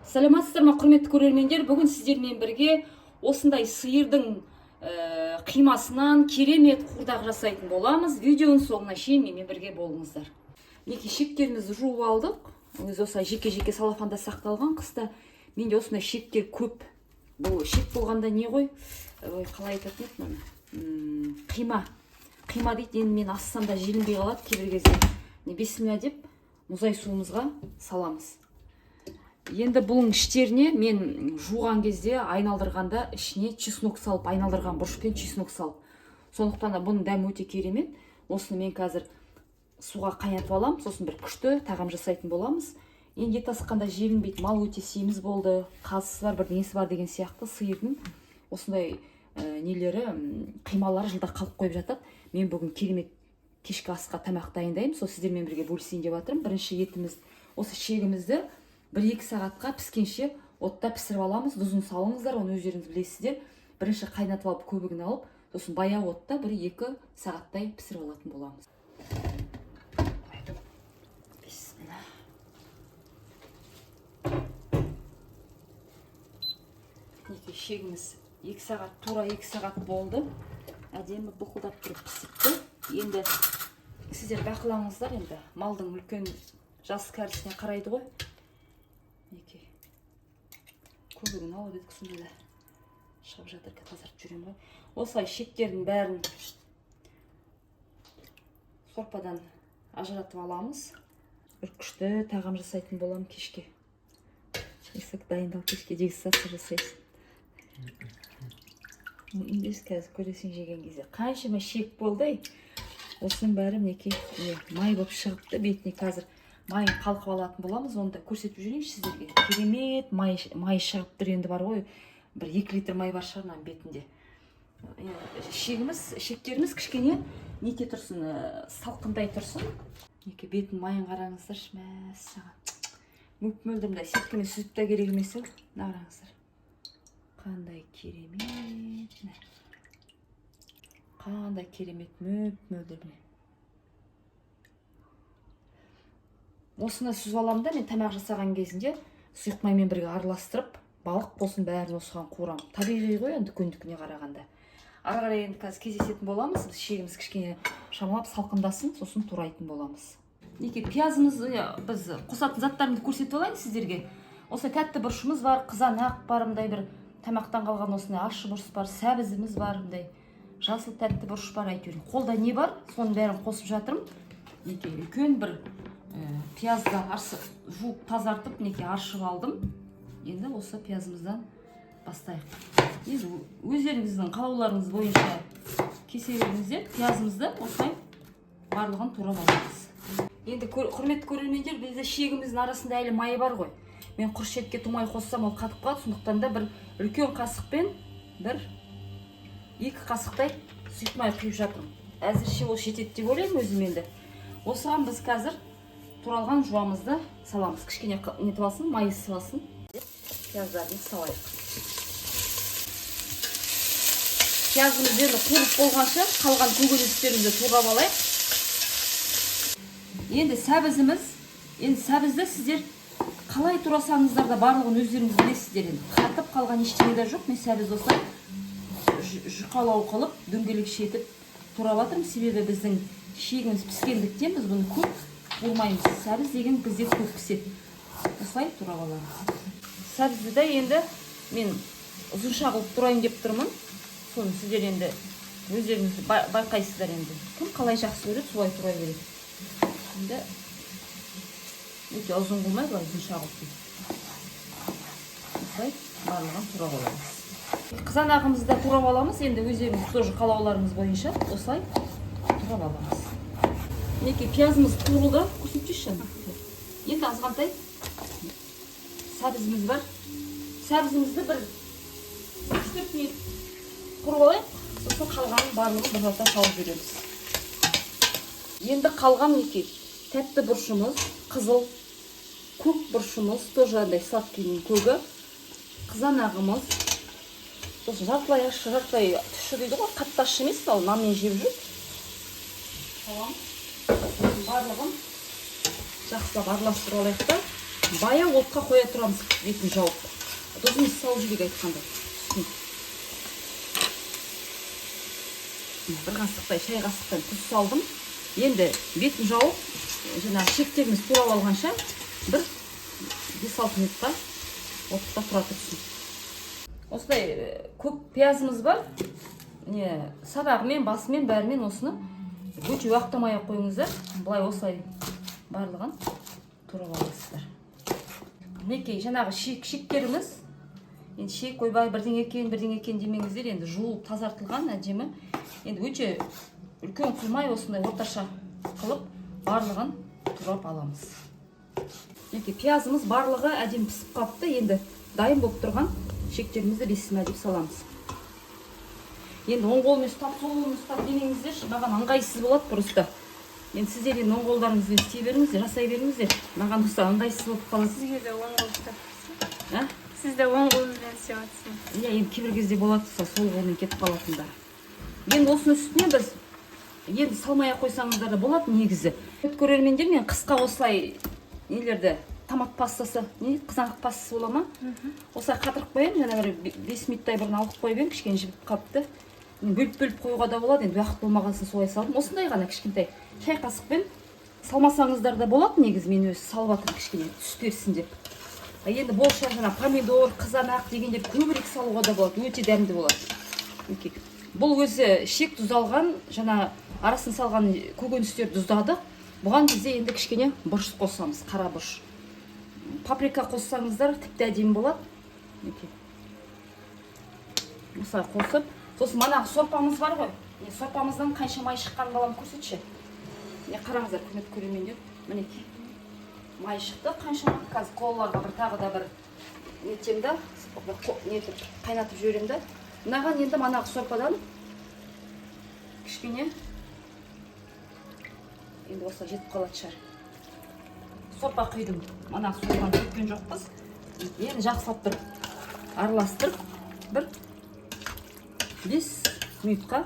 Саламатсыздар ма, құрметті көрермендер! Бүгін сіздермен бірге осындай сиырдың қимасынан керемет қуырдақ жасайтын боламыз. Видеоның соңына шейін менімен бірге болыңыздар. Мінекей, шектерімізді жуып алдық. Өзі осылай жеке жеке салафанда сақталған. Қыста менде осындай шектер көп. Бұл шек болғанда не ғой, ой, қалай айтатын еді мынаны? Қима, қима дейді. Енді мен ассам да желінбей қалады кейбір кезде. Не, бисмилля деп мұздай суымызға саламыз. Енді бұның іштеріне мен жуған кезде, айналдырғанда ішіне чеснок салып айналдырған, бұрыш пен чеснок салып. Сондықтан да бұның дәмі өте керемет. Осыны мен қазір суға қайнатып аламын, сосын бір күшті тағам жасайтын боламыз. Енді ет асқанда желінбейді. Мал өте семіз болды, қазысы бар, бірдеңесі бар деген сияқты. Сиырдың осындай нелері, қималары жылда қалып қойып жатады. Мен бүгін керемет кешкі асқа тамақ дайындаймын, сол сіздермен бірге бөлісейін деп жатырмын. Бірінші етіміз, осы шегімізді 1-2 сағатқа піскенше отта пісіріп аламыз. Тұзын салыңыздар, оны өздеріңіз білесіздер. Бірінші қайнатып алып, көбігін алып, сосын баяу отта 1-2 сағаттай пісіріп алатын боламыз. Бисмилля. Мінекей, шегіміз 2 сағат, тура 2 сағат болды. Әдемі бұқылдап тұрып пісіпті. Енді сіздер бақылаңыздар, енді малдың үлкен жас кәрісіне қарайды ғой. Мінекей, көбігін алып едік, сонда да шығып жатыр. Тазартып жүремін ғой. Осылай шектердің бәрін сорпадан ажыратып аламыз. Бір күшті тағам жасайтын боламын кешке. Есік дайындал, кешке дегустация жасайсың. Біз қазір көресің жеген кезде, қаншама шек болды, ей. Осының бәрі, мінекей, міне, май болып шығыпты бетіне. Қазір майын қалқып алатын боламыз, оны да көрсетіп жіберейінші сіздерге. Керемет май, май шығып тұр. Енді бар ғой, 1-2 литр май бар шығар мынаның бетінде. Шегіміз, шектеріміз кішкене нете тұрсын, салқындай тұрсын. Мінекей, бетін, майын қараңыздаршы, мәссаған, мөп мөлдір. Мындай сеткамен сүзіп та керек емес ау. Мына қараңыздар, қандай керемет, міне, қандай керемет, мөп мөлдір. Міне, осыны сүзіп аламын да, мен тамақ жасаған кезінде сұйық маймен бірге араластырып, балық болсын, бәрін осыған қуырамын. Табиғи ғой енді дүкендікіне қарағанда. Ары қарай енді қазір кездесетін боламыз. Біз шегіміз кішкене шамалап салқындасын, сосын турайтын боламыз. Мінекей, пиязымыз, біз қосатын заттарымды көрсетіп алайын сіздерге. Осылай тәтті бұрышымыз бар, қызанақ бар, мындай бір тамақтан қалған осындай ащы бұрыш бар, сәбізіміз бар, мындай жасыл тәтті бұрыш бар. Әйтеуір қолда не бар, соның бәрін қосып жатырмын. Мінекей, үлкен бір пиязды жуып, тазартып, мінекей, аршып алдым. Енді осы пиязымыздан бастайық. Енді өздеріңіздің қалауларыңыз бойынша кесе беріңіздер. Пиязымызды осылай барлығын турап аламыз. Енді құрметті көрермендер, бізде шегіміздің арасында әлі май бар ғой. Мен құрыш етке тумай қоссам, ол қатып қалады. Сондықтан да бір үлкен қасықпен 1-2 қасықтай сұйық май құйып жатырмын. Әзірше ол жетеді деп ойлаймын өзім. Енді осыған біз қазір туралған жуамызды саламыз. Кішкене нетіп алсын, май ысып алсын. Пияздарымызды салайық. Пиязымыз енді қуырып болғанша, қалған көкөністерімізді турап алайық. Енді сәбізіміз, енді сәбізді сіздер қалай турасаңыздар да, барлығын өздеріңіз білесіздер. Енді қатып қалған ештеңе де жоқ. Мен сәбізді осылай жұқалау қылып, дөңгелекше етіп турап жатырмын. Себебі біздің шегіміз піскендіктен, біз бұны көп қуырмаймыз. Сәбіз деген бізде көп піседі. Осылай турап аламыз сәбізді де. Енді мен ұзынша қылып турайын деп тұрмын. Соны сіздер енді өздеріңіз байқайсыздар. Енді кім қалай жақсы көреді, солай турай береді. Енді өте ұзын қылмай, былай ұзынша қылып, осылай барлығын турап аламыз. Қызанағымызды да турап аламыз. Енді өздеріңіз тоже қалауларыңыз бойынша осылай турап аламыз. Мінекей, пиязымыз қуырылды, көрсетші. Енді азғантай сәбізіміз бар. Сәбізімізді бір 3-4 минут қуырып алайық, сосын қалғанын барлығын бір салып жібереміз. Енді қалған, мінекей, тәтті бұрышымыз, қызыл, көк бұрышымыз, тоже андай сладкийдің көгі, қызанағымыз, сосын жартылай ащы, жартылай тұщы дейді ғой, қатты ащы емес, ал нанмен жеп жүр. Саламыз. Барлығын жақсылап араластырып алайық та. Баяу отқа қоя тұрамыз, бетін жауып. Тұзымызды салып жіберейік айтқандай. Үстіне. Бір қасықтай, шай қасықтан тұз салдым. Енді бетін жауып, жаңағы шектеріміз турап алғанша бір 5-6 минутқа отта тұра тұрсын. Осындай көк пиязымыз бар. Не, сабағымен, басымен, бәрімен осыны өте уақтамай ақ қойыңыздар. Былай осылай барлығын турап аласыздар. Мінекей, жаңағы шектеріміз енді, шек, ойбай, бірдеңе екен, бірдеңе екен демеңіздер, енді жуылып тазартылған әдемі. Енді өте үлкен қылмай, осындай орташа қылып барлығын турап аламыз. Мінекей, пиязымыз барлығы әдемі пісіп қалыпты. Енді дайын болып тұрған шектерімізді бисмилля деп саламыз. Енді оң қолмен ұстап, сол қолмен ұстап демеңіздерші, маған ыңғайсыз болады просто. Енді сіздер енді оң қолдарыңызбен істей беріңіздер, жасай беріңіздер, маған осы ыңғайсыз болып қалады. Сізге де оң қол ұстап тұрсың. А? Сіз де оң қолыңызбен істеп жатырсыз. Иә, енді кейбір кезде болады сол қолмен кетіп қалатындар. Енді осының үстіне біз енді салмай ақ қойсаңыздар да болады негізі. Көрермендер, мен қысқа осылай нелерді, томат пастасы, не, қызанақ пастасы бола ма, осылай қатырып қоямын. Жаңа бір 5 минуттай бұрын алып қойып едім, кішкене жібіп қалыпты. Енді бөліп бөліп қоюға да болады, енді уақыт болмаған соң солай салдым. Осындай ғана кішкентай шай қасықпен салмасаңыздар да болады негізі, мен өзі салып жатырмын кішкене түс берсін деп. А енді болша жаңа помидор, қызанақ дегендер көбірек салуға да болады, өте дәмді болады. Мінекей, бұл өзі шек тұздалған, жаңа арасын салған көкөністерді тұздадық. Бұған бізде енді кішкене бұрыш қосамыз, қара бұрыш, паприка қоссаңыздар, тіпті әдемі болады. Мінекей, осылай қосып, сосын манағы сорпамыз бар ғой, міне, сорпамыздан қанша май шыққанын, балам, көрсетші. Міне, қараңыздар, құрметті көрермендер, мінекей, май шықты қаншама. Қазір колаларға бір тағы да бір нетемін да, бір нетіп қайнатып жіберемін да. Мынаған енді манағы сорпадан кішкене, енді осылай жетіп қалатын шығар. Сорпа құйдым, манағы сорпаны төккен жоқпыз. Енді жақсылап тұрып араластырып, бір 5 минутқа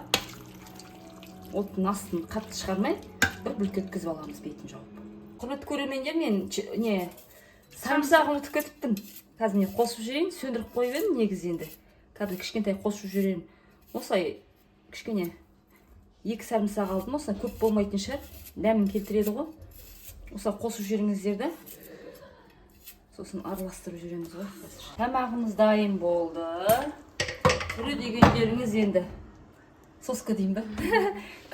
оттың астын қатты шығармай, бір бүлк еткізіп аламыз бетін жауып. Құрметті көрермендер, мен не, сарымсақ ұмытып кетіппін. Қазір мен қосып жіберейін, сөндіріп қойып едім негізі, енді қазір кішкентай қосып жіберемін. Осылай кішкене екі сарымсақ алдым, осылай көп болмайтын шығар, дәмін келтіреді ғой. Осылай қосып жіберіңіздер да, сосын араластырып жібереміз ғой. Қазір тамағымыз дайын болды. Түрі дегендеріңіз енді соска деймін ба,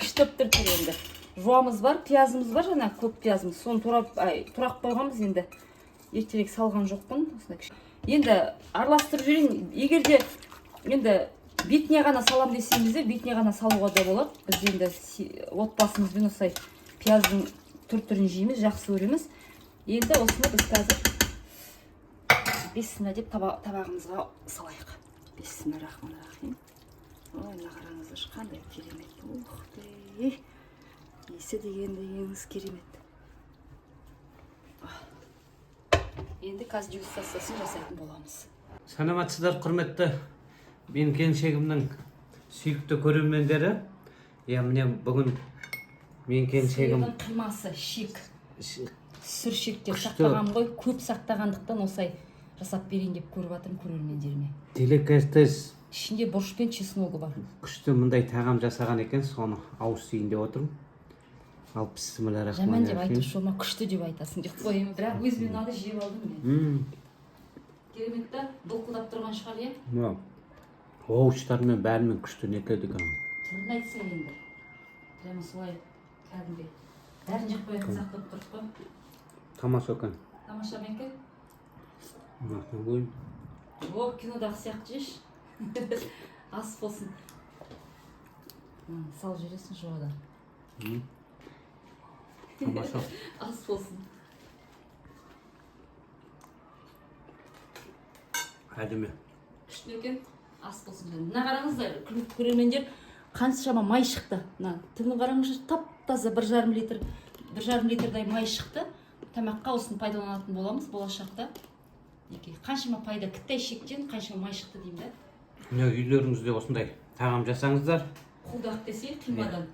күшті болып тұр түрі. Енді жуамыз бар, пиязымыз бар, жаңа көк пиязымыз, соны турап, ай, турап қойғанбыз, енді ертерек салған жоқпын. Осындай енді араластырып жіберейін. Егер де енді бетіне ғана салам десеңіздер, бетіне ғана салуға да болады. Біз енді отбасымызбен осылай пияздың түр түрін жейміз, жақсы көреміз. Енді осыны біз қазір бисмилля деп табағымызға салайық. Бисмилля рахман рахим. Ой, мына қараңыздаршы, қандай керемет! Ух ты, иісі деген дегеніңіз керемет. Енді қазір дегустациясын жасайтын боламыз. Саламатсыздар, құрметті менің келіншегімнің сүйікті көрермендері! Иә, міне, бүгін менің келіншегім Сиырдың қимасы, шек, сүр шектер Күшті. сақтаған ғой. Көп сақтағандықтан осылай жасап берейін деп көріп жатырмын көрермендеріме. Деликатес. Ішінде бұрыш пен чесногы бар. Күшті мындай тағам жасаған екен, соны ауыз тиейін деп отырмын. Ал бісміллә. Жаман деп айтып шома, күшті деп айтасың деп қоямын, бірақ өзіме ұнады, жеп алдым мен. Керемет та, былқылдап тұрған шығар, иә? Мына овощтармен, бәрімен күшті нетеді екен. Түрін айтса енді, прямо солай кәдімгідей бәрін жеп қоятын сияқты болып тұрдық қой. Тамаша екен. Тамаша ма екен? Мына. О, кинодағы сияқты жеші. Ас болсын. Салып жібересің жуадан. Тамаша. Ас болсын. Әдемі. Күшті екен, ас болсын жаным. Мына қараңыздар, құрметті көрермендер, қаншама май шықты. Мына түбін қараңызшы, тап таза 1,5 литр, 1,5 литрдай май шықты. Тамаққа осыны пайдаланатын боламыз болашақта. Мінекей, қаншама пайда, кіттай шектен қаншама май шықты деймін да. Міне, үйлеріңізде осындай тағам жасаңыздар. Қуырдақ десе, қимадан.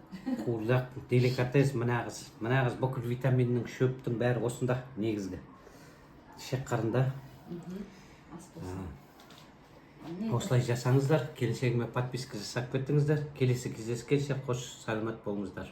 Қуырдақ, деликатес. Мына қыз, мына қыз, бүкіл витаминнің, шөптің бәрі осында негізгі. Ішек қарында. Ас болсын. Міне. Осылай жасаңыздар. Келіншегіме подписка жасап кеттіңіздер. Келесі кездескенше қош саламат болыңыздар.